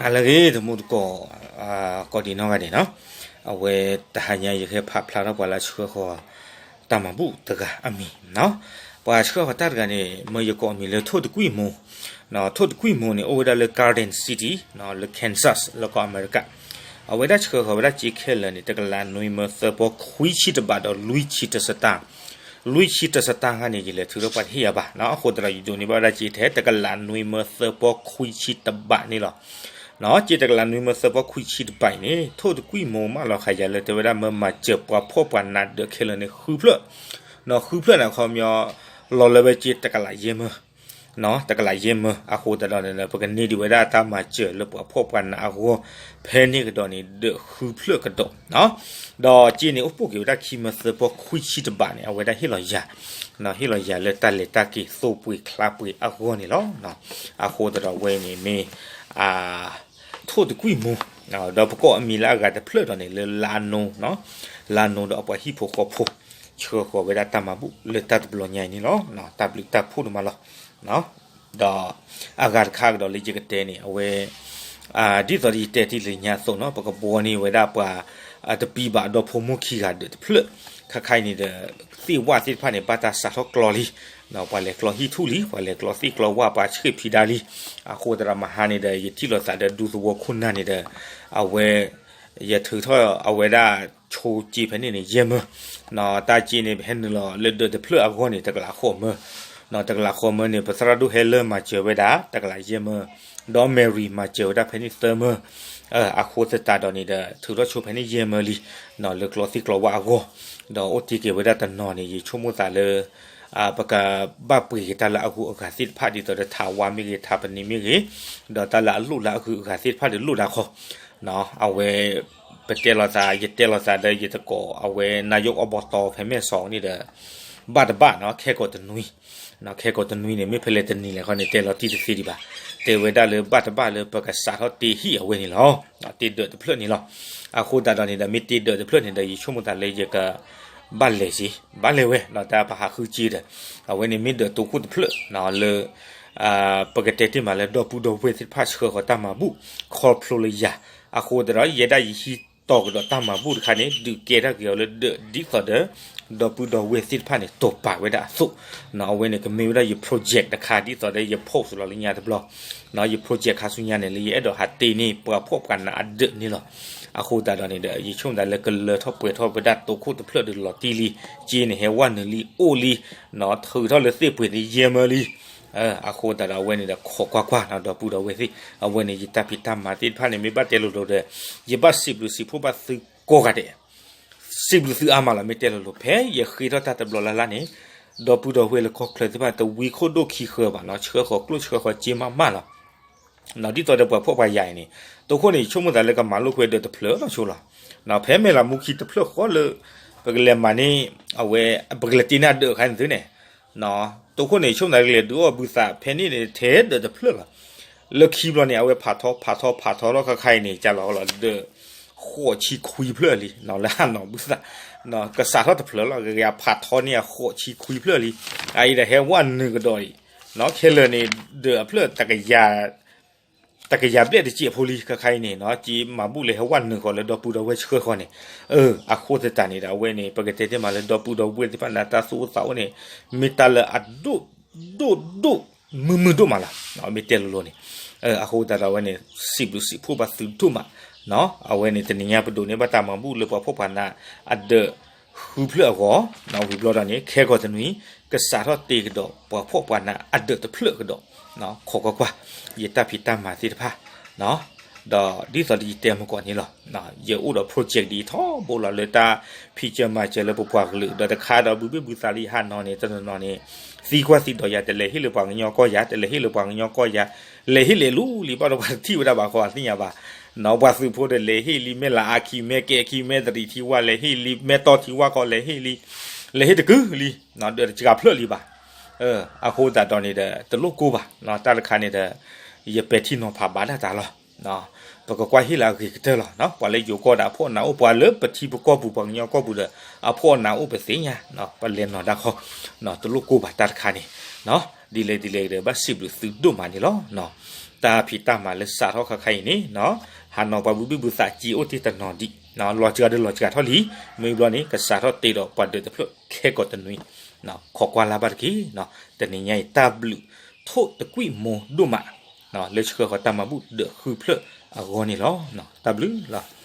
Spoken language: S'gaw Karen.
အလၢဂ့ၤ တမူတကိး ကိးဒံးနီၢ်ဂၤဒဲးနီၤ, အဝဲတဟါညါယကဟဲဖးဖျါထီၣ်ပှၤလၢအဆှၢဃီၤတၢ်မၤဘူၣ်တဂၤအမံၤနီၤ, ပှၤဆှၢဃီၤတၢ်တဂၤန့ၣ် မၢယကိးအမံၤလၢထိၣ်တကွံၣ်မူ, ထိၣ်တကွံၣ်မူန့ၣ် အိၣ်ဝဲဒၣ်လၢ Garden City လၢ Kansas လၢကီၢ်အမဲရကၤ, အဝဲဒၣ်ဆှၢဃီၤဝဲဒၣ်စ့ခဲလၢာ်န့ၣ် တကလးနွံမၢသၢပီခွံဆံတဘးဒီးလွံၢ်ဆံတစတၢ် လွံၢ်ဆံတစတၢ်ခါန့ၣ် ယလဲၤထုးထီၣ်ပှၤတဟ့ၣ်အီၤဘၣ်နီၤ, အဃိသတးဒီးယဒိးန့ၢ်ဘၣ်ဝဲဒၣ်စ့ထဲ တကလးနွံမၢသၢပီခွံဆံတဘးန့ၣ်လီၤ. စ့တကလးနွံမၢသၢပီခွံဆံတဘးအံၤန့ၣ် ထိၣ်တကွံၣ်မူမၢလီၤဃာ်ယၤလၢတဲဝဲဒၣ်မၢမၤစၢၤပှၤဖှီၣ်ပှၤနးဒၢးခဲလၢာ်န့ၣ်ဃုဖျၢၣ်, နီၤဃုဖျၢၣ်န့ၣ်အခီပညီ လီၤလၢဝဲစ့တကလးယဲၢ်မၢ တကလးယဲၢ်မၢ အဃိသတးဒီးန့ၣ် ပကန့ၢ်ဒံးဝဲဒၣ်တၢ်မၤစၢၤလၢပှၤဖှီၣ်ပှၤနးအဂီၢ် ဖဲန့ၣ်ကဒီးန့ၣ် ဒၢးဃုဖျၢၣ်ကဒီးနီၤ, ဒီးစ့န့ၣ်အိၣ်ပိာ်က့ၤဝဲဒၣ်ခံမၢသၢပီခွံဆံတဘးန့ၣ် အဝဲဒၣ်ဟ့ၣ်လီၤယၤ, ဟ့ၣ်လီၤယၤလၢတၢ်လဲၤတၢ်က့ၤသိပှ့ၤချါပှ့ၤအဂီၢ်န့ၣ်လီၤ. အဃိသတးဒီးဝဲန့ၣ်မ့ၢ် ထိၣ်တကွံၣ်မူ, ဒီးပကိးအမံၤလၢအဂၤတဖျၢၣ်ဒီးန့ၣ်လၢလါနိ, လါနိဒီးအပှၤဟံၣ်ဖိဃီဖိ ဆှၢဃီၤဝဲဒၣ်တၢ်မၤဘူၣ်လၢတၢ်တဘျီညါအံၤန့ၣ်လီၤ. တၢ်ဘျုးတၢ်ဖှိၣ်ဒိၣ်မးလီၤ. ဒီးအဂၤတခါကဒီးလၢယကတဲန့ၣ် အဝဲ ဒ်သိးဒီးယတဲတ့ၢ်လၢညါအသိးနီၤ ပကဘှီန့ၢ်ဝဲဒၣ်ပှၤ တပံၤဘၣ်ဒီဖိမိၢ်ခံဂၤဒၢးတဖျၢၣ်, ခါခါအံၤန့ၣ်ဒီး သ့ၣ်ဝၣ်သ့ၣ်တဖၣ်န့ၣ် ဘၣ်တၢ်စးထီၣ်ကျီလံ, ပှၤလဲၤကျီဟံၣ်ထူၣ်လံ ပှၤလဲၤကျီသ့ၣ်ကျီဝၣ်ပှၤဆှ့ၣ်ဖံးဒါလံ, အဃိသတးဒီးမဟါန့ၣ်ဒီး ယထံၣ်လိာ်သးဒီးဒူသဝီခိၣ်နၢ်န့ၣ်ဒီး အဝဲ ယထုးထီၣ်အဝဲဒၣ်ဆိစ့ဖဲန့ၣ်န့ၣ် ယဲၢ်မၢ, တၢ်စ့န့ၣ် ပဟဲနုာ်လီၤလၢဒၢးတဖျၢၣ်အဂီၢ်န့ၣ် တကလးဃိးမၢ, တကလးဃိးမၢန့ၣ် ပသရၣ်ဒိၣ်ဟဲလၢမၤစၢၤဝဲဒၣ် တကလးယဲၢ်မၢ, ဒီး Mary မၤစၢၤဝဲဒၣ်ဖဲန့ၣ်သၢမၢ, အဃိသတးဒီးန့ၣ်ဒီး ထုးထီၣ်ဆိဖဲန့ၣ်ယဲၢ်မၢလံ, လၢကျီသ့ၣ်ကျီဝၣ်အဂီၢ်, ဒီးအိၣ်တ့ၢ်က့ၤဝဲဒၣ်တနီၤန့ၣ် ယဆိကမိၣ်သးလၢ ပကဘၣ်ပှ့ၤက့ၤတၢ်လၢအဂုၤအဂၤသ့ၣ်တဖၣ် ဒ်သိးဒီးထးဝါမ့ၢ်ဂ့ၤ ထးပနံၤမ့ၢ်ဂ့ၤ, ဒီးတၢ်လၢအလိၣ်လၢအဂုၤအဂၤသ့ၣ်တဖၣ်ဒီးလိၣ်ဒၣ်ခီ, အဝဲ ပတဲလိာ်သး ယတဲလိာ်သးဒီးယတကိး အဝဲ နာယိးအီဘီတီ ဖဲမဲၢ်စီၤန့ၣ်ဒီး ဘၣ်တဘၣ်နီၤ ခဲကိာ်တနွံ, ခဲကိာ်တနွံန့ၣ် မ့ၢ်ဖဲလဲၣ်တနံၤလဲၣ်ခီန့ၣ် တဲလီၤတံၢ်တသ့ဒံးဘၣ်, တဲဝဲဒၣ်လၢဘၣ်တဘၣ်လၢပကစးထီၣ်တ့ဟံၣ်အဝဲန့ၣ်လီၤ, တ့ဒၢးတဖျၢၣ်န့ၣ်လီၤ. အဃိသတးဒီးန့ၣ်ဒီး မ့ၢ်တ့ဒၢးတဖျၢၣ်န့ၣ်ဒီး ယဆိကမိၣ်သးလၢယက ဘၣ်လဲၤစ့ ဘၣ်လဲၤဝဲ တၢ်ပဟးဃုစ့ဒီး အဝဲန့ၣ်မ့ၢ်ဒၢးတိခိၣ်တဖျၢၣ်လၢ ပကတဲတ့ၢ်မးလၢဒီပုၢ်ဒီဝဲၢ်သ့ၣ်တဖၣ်ဆှၢဃီၤတၢ်မၤဘူၣ် ခီဖျိလၢယၤ, အဃိသတးဒီး ယဲဒၣ်ယဟံးတီၤကဒီးတၢ်မၤဘူၣ်တခါန့ၣ် ဒုးကဲထီၣ်က့ၤအီၤလၢဒၢးဒ်သိးဒီး ဒီပုၢ်ဒီဝဲၢ်သ့ၣ်တဖၣ်န့ၣ် တိာ်ပာ်ဝဲဒၣ်အသိး, အဝဲန့ၣ်ကမ့ၢ်ဝဲဒၣ်ယ project တခါ ဒ်သိးဒီးယ post လီၤလၢညါတဘျီ, ယ project ခါဆူညါန့ၣ် လၢယအဲၣ်ဒိးဟးတ့န့ၢ်ပှၤဖှီၣ်ပှၤနးအဒၢးန့ၣ်လီၤ. အဃိသတးဒီးန့ၣ်ဒီး ယဆိကမိၣ်သးလၢကလၢထီၣ်ပှဲၤထီၣ်ဝဲဒၣ်တိခိၣ်တဖျၢၣ်ဒီးလီၤတံၢ်လံ, စ့န့ၣ်ဟဲဝဲနုာ်လံအိၣ်လံ, ထုးထီၣ်လၢသ့ၣ်ပှ့ၤန့ၣ်ယဲၢ်မၢလံ, အဃိသတးဒီးအဝဲန့ၣ်ဒီး ခိးကွၢ်ကွၢ် ဒီပုၢ်ဒီဝဲၢ်သ့ၣ် အဝဲန့ၣ်ယတၢ်ဖံးတၢ်မၤသ့ၣ်တဖၣ်န့ၣ် မ့ၢ်ဘၣ်တဲလိၤလိၤဒီး ယဘၣ်စံးဘျုးစံးဖှိၣ်ဘၣ်သုကိးဂၤဒဲး စံးဘျုးသုအါမးလီၤ မ့ၢ်တဲလိၤလိၤ ဖဲယဃ့ထီၣ်တၢ်တဘျီလၢ်လၢ်န့ၣ်, ဒီပုၢ်ဒီဝဲၢ်လၢကီၢ်ချၢသ့ၣ်တဖၣ် တဝံခိၣ်ဒိၣ်ခံဃၢဘၣ်နီၤ ဆှၢဃီၤကျိၣ်ဆှၢဃီၤစ့မးမးလီၤ. ဒ်သိးဒီးပှၤဖှီၣ်ပှၤယာ်အံၤန့ၣ် တိခိၣ်န့ၣ် ယဆိကမိၣ်သးလၢကမၤလိာ်ကွဲဒၢးတဖျၢၣ်လီၤဆိလီၤ. ဖဲမဲၢ်လးမူခံတဖျၢၣ်ဃီလၢ ပကလဲၤမၤန့ၢ် အဝဲ ပကလဲၤတ့န့ၢ်အဒၢးအခါန့ၣ်သုန့ၣ် တိခိၣ်န့ၣ် ယဆိကမိၣ်သးလၢကလဲၤဒုးအီၣ်ဘုသးဖဲန့ၣ်န့ၣ် ထဲဒၢးတဖျၢၣ်လီၤ. လၢခံဘျီန့ၣ် အဝဲဖးထီဖးထီဖးထီလီၤခါခါအံၤန့ၣ် ကလီၤလီၤဒၢး ဃိးဆံခွံဖျၢၣ်လံ လၢဟးနီၤဘုသး ကစးထီၣ်တဖျၢၣ်လီၤ ကဂ့ၤဖးထီန့ၢ်အဃိးဆံခွံဖျၢၣ်လံ. အအံၤဒီးဟဲဝဲနုာ်ကဒီးအံၤ ခဲလၢာ်န့ၣ် ဒၢးအဖျၢၣ် တကယၤဘျဲၣ်တစဲးဖိလံ ခါခါအံၤန့ၣ် က့မၤဘူၣ်လၢဟဲဝဲနုာ်ဃီၤလၢဒီပုၢ်ဒီဝဲၢ်ဆှၢဃီၤန့ၣ်, အဃိသတးန့ၣ်ဒီး အဝဲန့ၣ် ပကတဲတ့ၢ်မးလၢဒီပုၢ်ဒီဝဲၢ်သ့ၣ်တဖၣ်န့ၣ် တၢ်သူၣ်အိၣ်သးအိၣ်န့ၣ် မ့ၢ်တၢ်လၢအဒိၣ်ဒိၣ်ဒိၣ် မုၢ်မုၢ်ဒိၣ်မးလီၤ. မ့ၢ်တဲလိၤလိၤန့ၣ် အဃိသတးဒီးအဝဲန့ၣ် စံးဘျုးစံးဖှိၣ်ဘၣ်သုဒိၣ်မး, အဝဲန့ၣ် တနံၤညါပဒိးန့ၢ်ဘၣ်တၢ်မၤဘူၣ်လၢပှၤဖှီၣ်ပှၤနးအဒၢးဃုဖျၢၣ်အဂီၢ်, ဝံၤဘျီဒီးန့ၣ် ခဲကီၢ်တနွံ ကစးထီၣ်တ့ကဒီးပှၤဖှီၣ်ပှၤနးအဒၢးတဖျၢၣ်ကဒီး, ခိးကွၢ်ကွၢ် ယတၢ်ဖံးတၢ်မၤသ့ၣ်တဖၣ် ဒီးဒ်သိးဒီးယတဲမုၢ်ကီၢ်န့ၣ်လီၤ. ယအိၣ်ဒီး project ဒ်ထီဘိလီၤလၢတၢ်ဖံးစၢၤမၤစၢၤလၢပပှၤကလုာ် ဒီးတခါဒီးဘုဘ့ၣ်ဘုသးလၢယဟးနီၤန့ၣ် တနီၤနီၤန့ၣ် သံကွၢ်သံဒိးယၤ တလဲၤဟ့ၣ်လၢပှၤကညီကီၢ်ယၤ တလဲၤဟ့ၣ်လၢပှၤကညီကီၢ်ယၤ လဲၤဟ့ၣ်လဲၤလူၤလံ ဘၣ်ဒီးပှၤတထံၣ်ဝဲဒၣ်ဘၣ်ဃီအသ့ၣ်ညါဘၣ်, ပှၤသုးဖိဒီးလဲၤဟ့ၣ်လံ မဲၢ်လးအါခံ မဲၢ်ကဲခံ မဲၢ်တရံးထံဝၣ် လဲၤဟ့ၣ်လံ မဲၢ်တီထံဝၣ်ခီ လဲၤဟ့ၣ်လံ လဲၤဟ့ၣ်တကုာ်လံ, ဒီးတစှၤဖျၢၣ်လံဘၣ် အဃိသတးဒီးန့ၣ်ဒီး တလိၣ်ကိၢ်ဘၣ်, တၢ်တခါန့ၣ်ဒီး ယပဲာ်ထံနီၤဖးဘၣ်ဒၣ်တၢ်လီၤ. ပကကွၢ်ဟ့ၣ်လၢအဂ့ၤကတၢၢ်လီၤ. ပှၤလၢယိၤကီၢ်ဒီးအဖှီၣ်အနးအိၣ် ပှၤလၢပထံပကီၢ်ပူၤပှၤကညီကီၢ်ပူၤဒီး အဖှီၣ်အနးအိၣ်ပသ့ၣ်ညါ, ပလဲၤနီၤဒၣ်ခီ, တလိၣ်ကိၢ်ဘၣ်တၢ်တခါန့ၣ်, ဒ်လဲၣ်ဒ်လဲၣ်ဒီး ဘၣ်စံးဘျုးသုဒိၣ်မးန့ၣ်လီၤ. တၢ်ဖံးတၢ်မၤလၢစးထီၣ်ခါခါအံၤန့ၣ်, ဟးနီၤပှၤဘျုးဘၣ်ဘုသးကံအိၣ်တ့ၢ်တနီၤဒံး, လီၤစှၤဒီးလီၤစှၤထီၣ်လံ, မ့ၢ်ဘျီန့ၣ် ကစးထီၣ်တ့ဒီးပှၤဒၢးတဖျၢၣ်ခဲကိာ်တနွံ, ခိးကွၢ်လၢ်ဘၣ်တက့ၢ်. တနံၤညါအံၤ တၢ်ဘျုးထိၣ်တကွံၣ်မိၢ်ဒိၣ်မး, လၢဆှၢဃီၤတၢ်မၤဘူၣ်ဒၢးဃုဖျၢၣ်အဂီၢ်န့ၣ်လီၤ. တၢ်ဘျုးလီၤ.